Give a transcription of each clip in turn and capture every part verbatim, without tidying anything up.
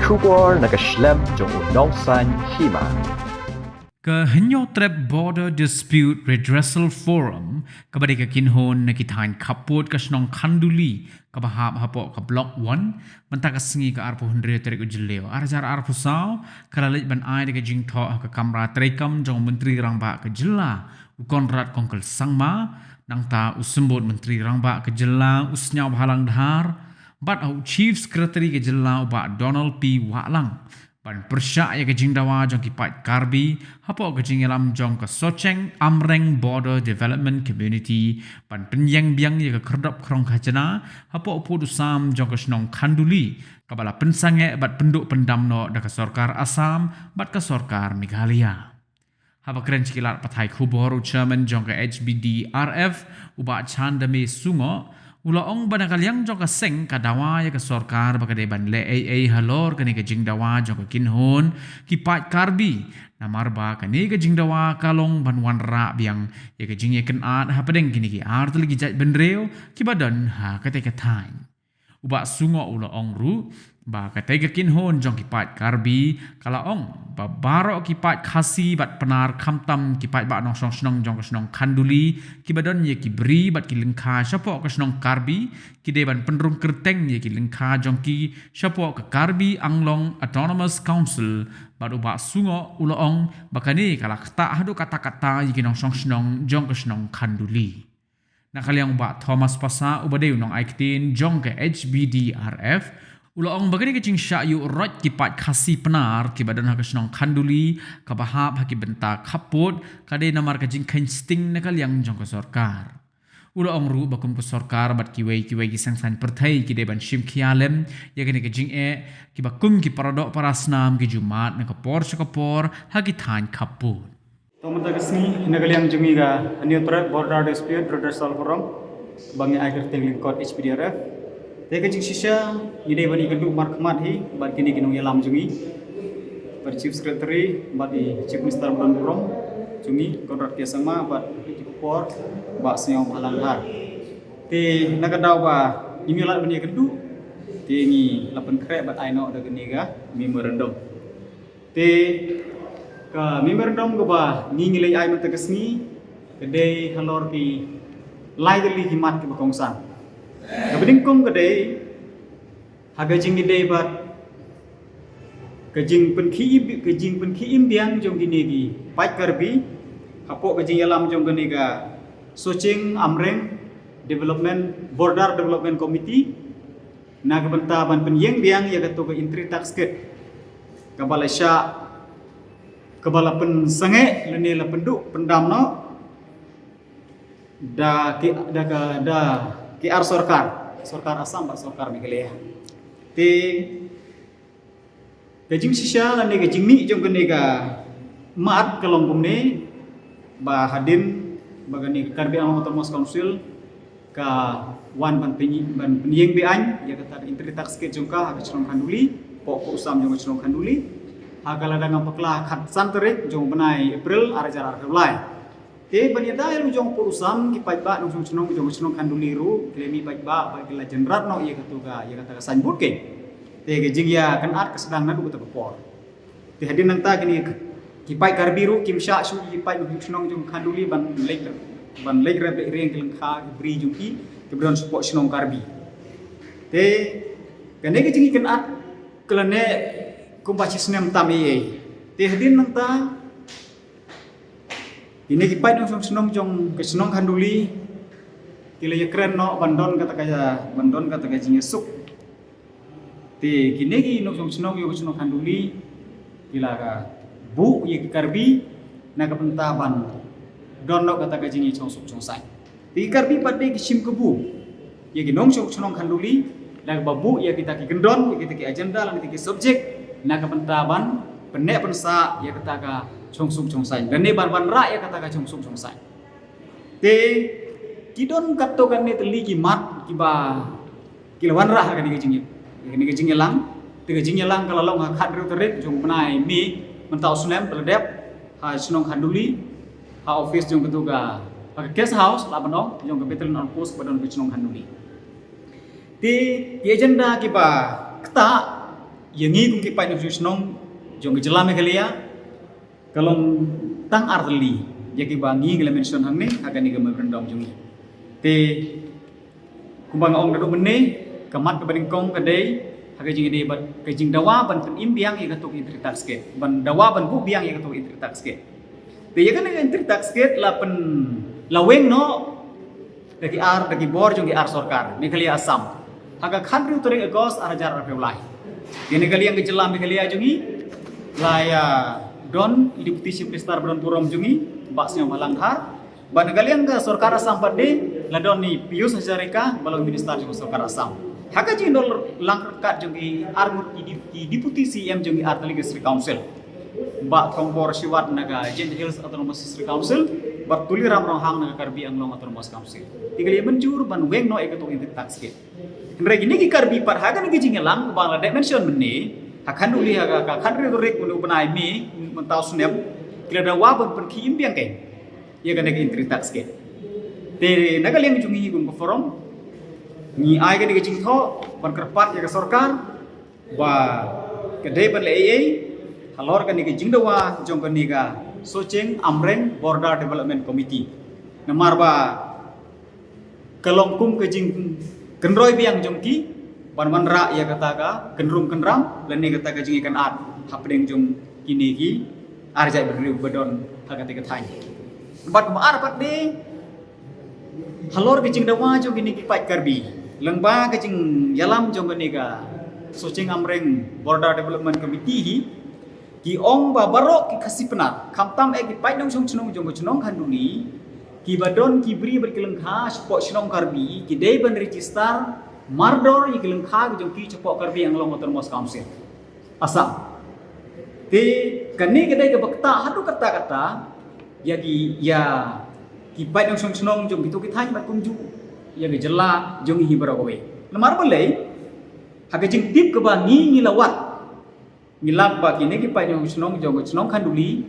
Khubor na ka shlem jong u nongsaiñ hima. Ka Hynñiewtrep Border Dispute Redressal Forum, kaba dei ka kynhun na ki thaiñ khappud ka shnong Khanduli, kaba hap hapoh ka Block One, mynta ka sngi ka arphew hynriew tarik u Jylliew, ar hajar arphew saw, ka la leit ban ai da ka jingthoh ha ka kamra treikam jong u Myntri Rangbah ka jylla, u Conrad Kongkal Sangma, nangta u Symbud Myntri Rangbah ka jylla, u Sniawbhalang Dhar, bad ha u Chief Secretary ka jylla, u Bah Donald P Wahlang, ban pyrshah ïa ka jingdawa jong ki paid Karbi hapoh ka jingïalam jong ka Socheng Amreng Border Development Community, ban pynïeng biang ïa ka khyrdop khrong khajna hapoh u pud u sam jong ka shnong Khanduli, kaba la pynsangeh bad pynduh pyndam noh da ka sorkar Assam bad ka sorkar Meghalaya. Haba kren sha ki lad pathai khubor, u Chairman jong ka H B D R F, u Bah Chandame Sungoh, u la ong ba na ka liang jong ka seng ka dawa ïa ka sorkar ba ka dei ban leh ei ei halor kane ka jingdawa jong ka kynhun ki paid Karbi, namar ba kane ka jingdawa ka long ban wanrah biang ïa ka jingïakynad hapdeng kine ki ar tylli ki jaitbynriew kiba don ha katei ka thaiñ. U Bah Sungoh u la ong ruh ba katei ka kynhun jong ki paid Karbi ka la ong ba baroh ki paid Khasi bad Pnar, khamtam ki paidbah nongshong shnong jong ka shnong Khanduli, kiba don ïa ki bri bad ki lyngkha shapoh ka shnong Karbi, ki dei ban pynrung kyrteng ïa ki lyngkha jong ki shapoh ka Karbi Anglong Autonomous Council. Bad u Bah Sungoh u la ong ba kane ka la ktah haduh katta katta ïa ki nongshong shnong jong ka shnong Khanduli. Na ka liang u Bah Thomas Passah, uba dei u nongai ktien jong ka H B D R F, u la ong ba kane ka jingshah ïuh roit ki paid Khasi Pnar kiba don ha ka shnong Khanduli, kaba hap ha ki bynta khappud, ka dei namar ka jingkheiñ sting na ka liang jong ka sorkar. U la ong ruh ba kum ka sorkar bad kiwei kiwei ki seng saiñ pyrthei ki dei ban shim khia lem ïa kane ka jingeh, kiba kum ki paradoh parasnam ki ju mad na ka por sha ka por ha ki thaiñ khappud. To mynta ka sngi, na ka liang jong ngi ka Hynñiewtrep Border Dispute Redressal Forum, ba ngi ai kyrteng lyngkot H B D R F. Te ka jingshisha, ngi dei ban ïakynduh markhmat hi bad kine ki nongïalam jong ngi, bad Chief Secretary bad i Chief Minister ba don burom jong ngi, Conrad K Sangma, bad i Chief Por, Bah Sniawbhalang Dhar. Te na ka daw ba ngim ïoh lad ban ïakynduh, te ngi la pynkhreh bad ai noh da kane ka memorandum. Te ka memorandum kaba ngi ngi leit ai mynta ka sngi ka dei halor ki lai tylli ki mat kiba kongsan. Kaba nyngkong ka dei ha ka jingïadei bad ka jingpynkhie im, ka jingpynkhie im biang jong kine ki paid Karbi hapoh ka jingïalam jong kane ka Socheng Amreng Development, Border Development Committee, na ka bynta ban pynïeng biang ïa kato ka entry tax kit kaba la shah, kaba la pynsangeh lane la pynduh pyndam noh da ki, da ka, da ki ar sorkar, sorkar Assam bad sorkar Meghalaya. Te ka jingshisha lane ka jingmih jong kane ka mat ka long kumne, ba hadien ba kane ka Karbi Anglong Autonomous Council ka wan ban pynï-, ban pynïeng beaiñ ïa kata ka entry tax kit jong ka ha ka shnong Khanduli, hapoh u sam jong ka shnong Khanduli, ha ka la dang bakla khatsan tarik jong u bnai April ar hajar arphew lai. Te ban ïada ïa la u jong u pud u sam, ki paidbah nongshong shnong jong ka shnong Khanduli ruh ki la mih paidbah bad ki la jynrat noh ïa kata ka, ïa kata ka signboard kit. Te ka jingïakynad ka sdang naduh kata ka por. Te hadien nangta kine ki paid Karbi ruh kim shah shuh ïa ki paid nongshong shnong jong Khanduli ban leit, ban leit rep leit riang ki lyngkha ki bri jong ki kiba don shapoh shnong Karbi. Te kane ka jingïakynad ka la neh kumba shi snem tam ei ei. Te hadien nangta kine ki paid nongshong shnong jong ka shnong Khanduli ki la ïakren noh ban don kata ka, ban don kata ka jingïasuk. Te kine ki nongshong shnong jong ka shnong Khanduli ki la ka buh ïa ki Karbi na ka bynta ban don noh kata ka jingïashongsuk shongsaiñ. Te ki Karbi pat de ki shim kabu ïa ki nongshong shnong Khanduli da kaba buh ïa kita ki kyndon, ïa kita ki agenda lane kita ki subject na ka bynta ban pynneh pynsah ïa kata ka shongsuk shongsaiñ lane ban wanrah ïa kata ka shongsuk shongsaiñ. Te ki don katto katne tylli ki mat kiba ki la wanrah ha kane ka jingïa-, kane ka jingïalang. Te ka jingïalang ka la long ha khathynriew tarik jong u bnai May mynta u snem ba la dep, ha shnong Khanduli, ha office jong katu ka, ha ka guest house lah ban ong, jong ka Battalion Outpost ba don ha shnong Khanduli. Te ki agenda kiba ktah Ïa ngi kum ki paid nongshong shnong jong ka jylla Meghalaya, ka long tang ar tylli ïa kiba ngi ngi la mention hangne ha kane ka memorandum jong ngi. Te kumba nga ong naduh mynne, ka mat kaba nyngkong ka dei ha ka jingïadei bad ka jingdawa ban pynim biang ïa kato ka entry tax gate, ban dawa ban buh biang ïa kato ka entry tax gate. Te ïa kane ka entry tax gate la pyn la weng noh da ki ar, da ki bor jong ki ar sorkar Meghalaya Assam ha ka khathynriew tarik August ar hajar arphew lai. Ïa na ka liang ka jylla Meghalaya jong ngi la ïa don i Deputy Chief Minister ba don burom jong ngi, Bah Sniawbhalang Dhar. Bad na ka liang ka sorkar Assam pat de la don i Piyush Hazarika ba long Minister jong ka sorkar Assam. Ha ka jingdon lang ryngkat jong ki arngut ki dep-, ki Deputy C M jong ki ar tylli ki District Council, Bah Thongbor Shiwat na ka Jaintia Hills Autonomous District Council bad Tuliram Ronghang na ka Karbi Anglong Autonomous Council. Te ki la ïa mynjur ban weng noh ïa kato ka entry tax gate. Hynrei kine ki Karbi pat ha kane ka jingïalang ba nga la dep mention mynne, ha Khanduli ha ka, ka khathynriew tarik u bnai May mynta u snem, ki la dawa ban pynkhih im biang kein ïa kane ka entry tax gate. Te na ka liang jong ngi kum ka forum ngi ai kane ka jingthoh ban kyrpad ïa ka sorkar ba ka dei ban leh ei ei halor kane ka jingdawa jong kane ka Socheng Amreng Border Development Committee. Namar ba ka long kum ka jingkynroi biang jong ki ban wanrah ïa kata ka kynrum kynram lane kata ka jingïakynad hapdeng jong kine ki ar jaitbynriew ba don ha kata ka thaiñ. Bad kaba ar pat de halor ka jingdawa jong kine ki paid Karbi lyngba ka jingïalam jong kane ka Socheng Amreng Border Development Committee hi, ki ong ba baroh ki Khasi Pnar, khamtam eh ki paid nongshong shnong jong ka shnong Khanduli, kiba don ki bri bad ki lyngkha shapoh shnong Karbi, ki dei ban register mardor ïa ki lyngkha ki jong ki shapoh Karbi Anglong Autonomous Council, Assam. Te kane ka dei kaba ktah haduh katta katta ïa ki, ïa ki paid nongshong shnong jong kito ki thaiñ bad kumjuh ïa ka jylla jong ngi hi baroh kawei. Namar balei, ha ka jingtip kaba ngi ngi la wad, ngi lap ba kine ki paid nongshong shnong jong ka shnong Khanduli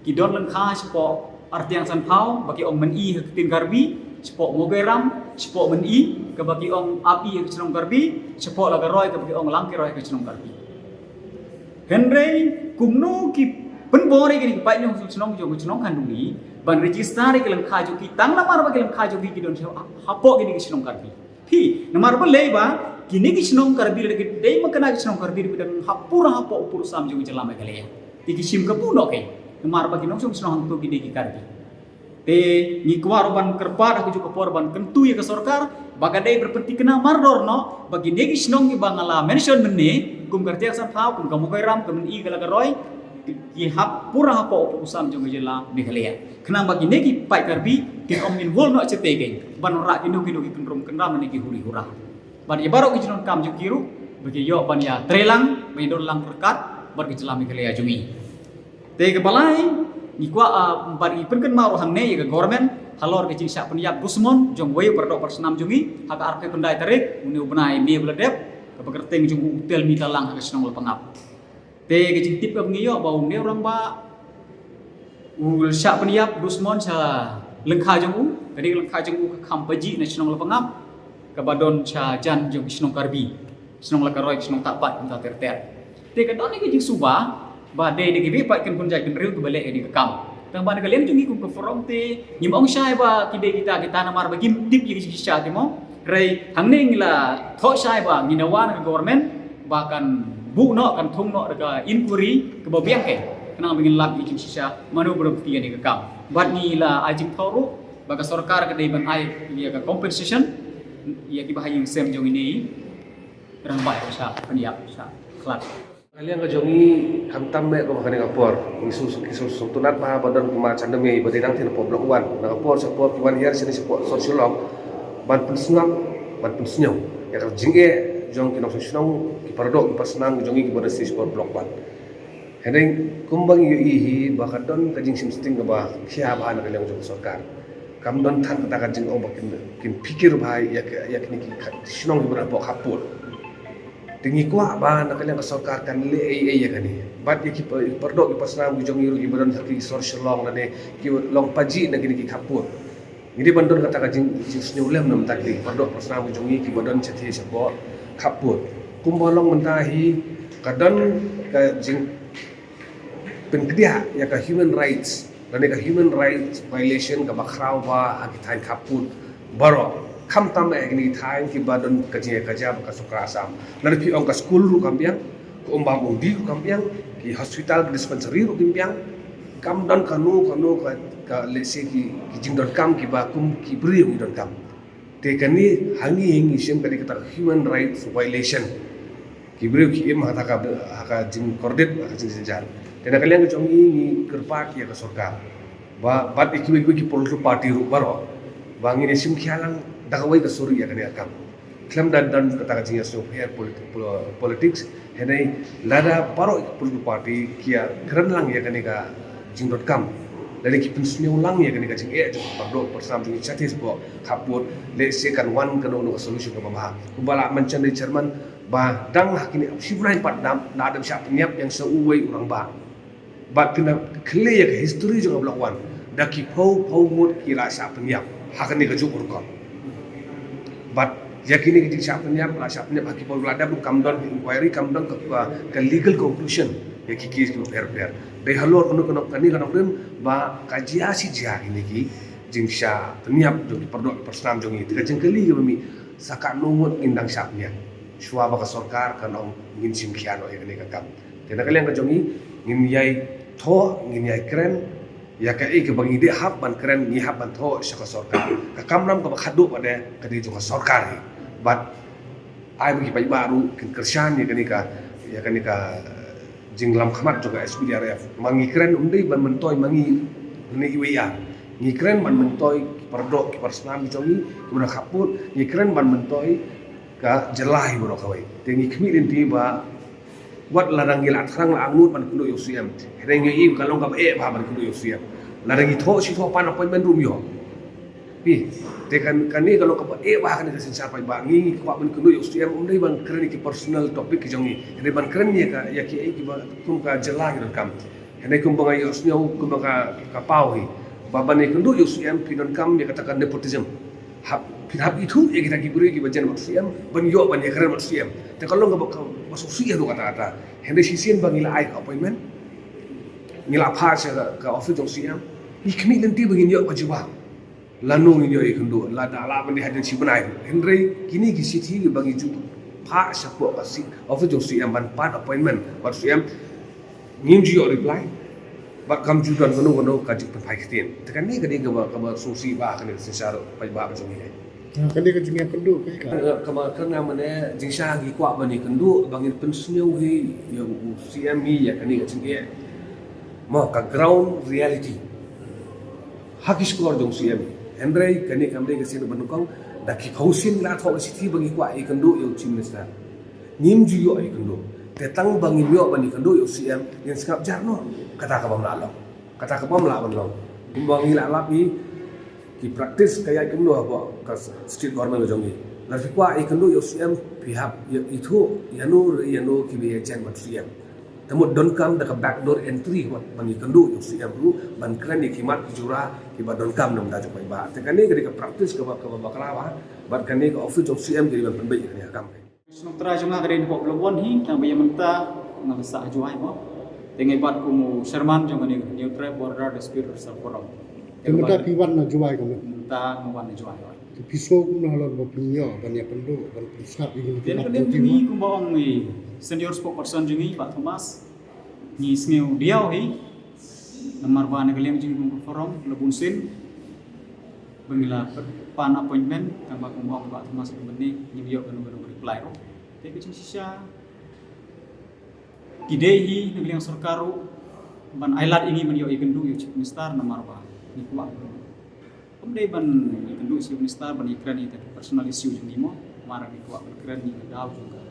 ki don lyngkha shapoh Artiang Sanphaw ba ki ong Myni ha ka ktien Karbi, shapoh Mogairam shapoh Myni kaba ki ong Ap-i ha ka shnong Karbi, shapoh Lagaroi kaba ki ong Langkiroi ha ka shnong Karbi. Hynrei kumno ki pynbor ïa kine ki paid nongshong shnong jong ka shnong Khanduli ban register ïa ki lyngkha jong ki tang namar ba ki lyngkha jong ki ki don sha hapoh kine ki shnong Karbi. Phi, namar balei ba kine ki shnong Karbi lada ki dei makna ki shnong Karbi ki dang ha pura hapoh u pur u sam jong ka jylla Meghalaya. Te ki shim kabu noh kein namar ba ki nongshong shnong hangto ki dei ki Karbi. Te ngi kwah ruh ban kyrpad ha kajuh ka por ban kyntu ïa ka sorkar ba ka dei ban pynthikna mardor noh ba kine ki shnong kiba nga la mention mynne kum ka Artiang Sanphaw, kum ka Mogairam, ka Myni, ka Lagaroi, ki hap pura hapoh u pur u sam jong ka jylla Meghalaya. Khnang ba kine ki paid Karbi kin ym involve noh shatei kein ban wanrah kino kino ki kynrum kynram ne ki huri hura. Bad ïa baroh ki jingdonkam jong ki ruh ba ki ïoh ban ïatreilang, ban ïadon lang ryngkat bad ka jylla Meghalaya jong ngi. Te kaba lai, ngi kwah, ah, bad ngi pynkynmaw ruh hangne ïa ka government halor ka jingshah pynïap dusmon jong uwei u paradoh para snam jong ngi ha ka arphew khyndai tarik une u bnai May ba la dep, kaba kyrteng jong u Telmi Talang ha ka shnong Lapangap. Te ka jingtip kaba ngi ïoh ba une u rangbah u shah pynïap dusmon sha lyngkha jong u, ka dei ka lyngkha jong u ka Khampajih na shnong Lapangap, kaba don sha jan jong ki shnong Karbi, shnong Lagaroi, shnong Tahbat, kumta ter ter. Te ka don ka jingsuba ba dei da kiwei pat ki khun jaitbynriew kiba leh ïa kane ka kam. Tang ba na ka liang jong ngi kum ka forum te ngim ong shai ba ki dei kita kita namar ba ngim tip ïa ka jingshisha te mo. Hynrei hangne ngi la thoh shai ba ngi dawa na ka government ba kan buh noh, kan thung noh da ka inquiry kaba biang kein, khnang ba ngin lap ïa ka jingshisha mano ba don kti ïa kane ka kam. Bad ngi la ai jingthoh ruh ba ka sorkar ka dei ban ai ïa ka compensation ïa kiba ha ïing sem jong ine i rangbah ba shah pynïap, shah khlad. Ka liang ka jong ngi khamtam eh kumba kane ka por ngi shu, ngi shu sngewtynnat bha ba don kumba Chandamei ba dei dang thin hapoh Block One, na ka por sha por ki wan hiar shane shapoh sor Shillong ban pynsngap, ban pynsngew ïa ka jingeh jong ki nongshong shnong, ki paradoh ki para snam ki jong ngi kiba don sha shapoh Block One. Hynrei kumba ngi ïohi hi ba ka don ka jingshim sting kaba khia bha na ka liang jong ka sorkar. Kam don than kata ka jingong ba kin, kin phikir bha ïa ka, ïa kine ki kha-, shnong kiba don hapoh khappud. Te ngi kwah ba na ka liang ka sorkar kan leh ei ei ïa kane. Bad ïa ki pa-, paradoh ki para snam ki jong ngi ruh kiba don ha ki sor Shillong lane ki long pajih na kine ki khappud. Ngi dei ban don kata ka jing, jingsngew lem na bynta ki paradoh para snam ki jong ngi kiba don shatei shapoh khappud. Kumba long mynta hi Ka don ka jingpynkyndit ïa ka human rights, lane ka human rights violation kaba khraw bha ha ki thaiñ khappud baroh, khamtam ha kine ki thaiñ kiba don ka jingïakajia bad ka sorkar Assam. Lada phi ong ka skul ruh kam biang, ka um bam um dih ruh kam biang, ki hospital, ki dispensary ruh kim biang, kam don kano kano ka, ka, let's say, ki, ki jingdonkam kiba kum ki briew ki donkam. Te kane ha ngi, ha ngi shem kane kata ka human rights violation. Ki briew ki im ha kata ka, ha ka jingkordit, ha ka jingjynjar. Te na ka liang ka jong ngi, ngi kyrpad ïa ka sorkar ba, bad ïa kiwei kiwei ki political party ruh baroh, ba ngin ïa shim khia lang da kawei ka suri ïa kane ka kam. Khlem da don kata ka jingïasngewpher polit-, pol-, politics, hynrei lada baroh ki political party ki ïakren lang ïa kane ka jingdonkam, lada ki pynsngew lang ïa kane ka jingeh jong ka paralok parasnam jong ngi shatei shapoh khappud, let's say kan wan kano kano ka solution kaba bha. Kumba la mention da i chairman ba dang ha kine shiphew naiñ pat dap, la dep shah pynïap ïa sa uwei u rangbah. Bad phin da khlieh ïa ka history jong ka Block One, da ki phew phew ngut ki la shah pynïap ha kane kajuh ka rukom. Bad ïa kine ki jingshah pynïap, la shah pynïap ha ki phew, la dep, kam don inquiry, kam don ka, ka, ka legal conclusion ïa ki case kiba pher pher. Dei halor kano kano, kane ka nongrim ba ka jia shi jia kine ki jingshah pynïap jong ki paralok parasnam jong ngi. Te ka jingkylli kaba mih, sa katno ngut ngin dang shah pynïap shuwa ba ka sorkar kan ong ngin shim khia noh ïa kane ka kam. Te na ka liang ka jong ngi, ngin ïai thoh, ngin ïai kren ïa kaei kaba ngi dei hap ban kren, ngi hap ban thoh sha ka sorkar. Ka kamram kaba khatduh pat de ka dei jong ka sorkar hi. Bad ai ba ki paidbah ruh kin kyrshan ïa kane ka, ïa kane ka jinglam khmat jong ka S P D R F. Ma ngi kren ym dei ban myntoi ma ngi ne iwei ar. Ngi kren ban myntoi ki paralok ki parasnam ki jong ngi kiba na khappud, ngi kren ban myntoi ka jylla hi baroh kawei. Te ngi khmih lynti ba wat lada ngi la thrang la angnud ban kynduh ïa u C M, hynrei ngi ïohi ka long kaba eh bha ban kynduh ïa u C M. Lada ngi thoh shi thoh pan appointment ruh ym ïoh. Phi, te kan, kane ka long kaba eh bha kane ka synshar paidbah. Ngi, ngi kwah ban kynduh ïa u C M, ym dei ban kren ïa ki personal topic ki jong ngi, hynrei ban kren ïa ka, ïa kiei kiba kum ka jylla ki donkam. Hynrei kumba nga ïohsngew, kumba ka, ka paw hi, ba ban ïakynduh ïa u C M phi donkam ïa kata ka nepotism. Hap, phin hap ithuh ïa kita ki briew kiba jan bad u C M ban ïoh ban ïakren bad u C M. Te ka long kaba, kaba sngewsih haduh katta katta. Hynrei shisien ba ngi la ai ka appointment, ngi la phah sha ka, ka office jong u C M, ngi khmih lynti ba ngin ïoh ka jubab. Lano ngin ïoh ïakynduh, lada lah ban dei hadien shi bnai. Hynrei kine ki shithi kiba ngi ju phah shapoh ka C-, office jong u C M ban pan appointment bad u C M, ngim ju ïoh reply. Bad kam ju don kano kano ka jingpynphai ktien. Te kane ka dei kaba, kaba sngewsih bha kane ka synshar paidbah jong ngi. Ha, kane ka jingïakynduh ka ïa ka. Kaba kren nga mynne, jingshah ngi kwah ban ïakynduh, ba ngin pynsngew hi ïa u C M hi ïa kane ka jingeh. Mo, ka ground reality ha ki shkor jong u C M. Hynrei kane kam dei ka sien ba nyngkong, da ki phew sien ngi la thoh ka shithi ba ngi kwah ïakynduh ïa u Chief Minister. Ngim ju ïoh ïakynduh. Te tang ba ngim ïoh ban ïakynduh ïa u C M, ngin sngap jar noh. Kata ka bym lah long. Kata ka bym lah ban long. Kumba ngi la lap hi, ki practice ka ïaid kumno hapoh ka state government ka jong ngi. Lada phi kwah ïakynduh ïa u C M, phi hap ïa ithuh ïano re ïano kiba ïajan bad u C M. Te mut donkam da ka backdoor entry, wat ban ïakynduh ïa u C M ruh ban kren ïa ki mat ki jura kiba donkam na ka bynta jong paidbah. Te kane ka dei ka practice kaba, kaba bakla bha, bad kane ka office jong u C M ka dei ban pynbeit ïa kane ka kam. Shnong trai jong nga ka dei hapoh Block One hi, tang ba ïa mynta nga la sah ha Jowai mo. Te nga i bat kum u chairman jong kane ka New Tribe Border Dispute Resolution Forum. Te mynta phi wan na Jowai kumno? Mynta nga wan na Jowai. Te phi sngew kumno halor ba phin ïoh ban ïakynduh, ban pynsngap ïa kine ki mat jong ngi, kumba ong i senior spokesperson jong ngi, Bah Thomas? Ngi sngew diaw hi. Namar ba na ka liang jong ngi kum ka forum la bun sien ba ngi la pan appointment, tang ba kumba ong Bah Thomas mynne, ngim ïoh kano kano ka reply ruh. Te ka jingshisha ki dei hi na ka liang sorkar ruh ban ai lad ïa ngi ban ïoh ïakynduh ïa u Chief Minister, namar ba ngi kwah, ym dei ban ïakynduh ïa u Chief Minister ban ïakren ïa ka personal issue jong ngi mo. Namar ngi kwah ban kren ïa ka daw jong ka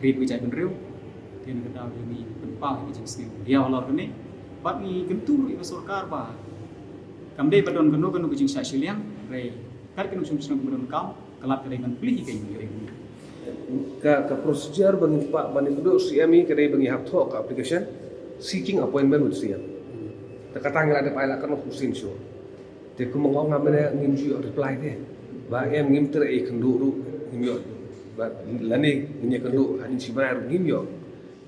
ri bad ka jaitbynriew. Te na ka daw jong ngi pynpaw ïa ka jingsngew diaw halor kane. Bad ngi kyntu ruh ïa ka sorkar ba kam dei ba don kano kano ka jingshah shiliang, hynrei kat kano ka jingsngew ba donkam, ka lad ka dei ban plie ïa ka, ïa ka, ka procedure ba ngin pan, ba ngin ïakynduh ïa u C M hi, ka dei ba ngi hap thoh ka application seeking appointment with C M. Te kata ngi la dep ai la ka notice shuh. Te kumba nga ong mynne, ngim ju ïoh reply te. Ba em ngim treh ïakynduh ruh ngim ïoh. Ba lane ngin ïakynduh hadien shi bnai ruh ngim ïoh.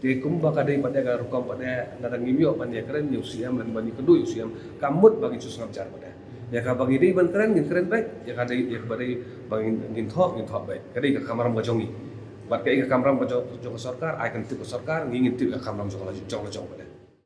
Te kumba ka dei pat ïa ka rukom pat ïa, lada ngim ïoh ban ïakren ïa u C M lane ban ïakynduh ïa u C M, ka mut ba ngin shu sngap jar pat ïa. Ïa kaba ngi dei ban kren ngin kren beit, ïa ka dei, ïa kaba dei ba ngin, ngin thoh ngin thoh beit. Ka dei ka kamram ka jong ngi. Bad kaei ka kamram ka jong, jong ka sorkar, ai kan tip ka sorkar, ngi ngin tip ka kamram jong la jong la jong pat ïa.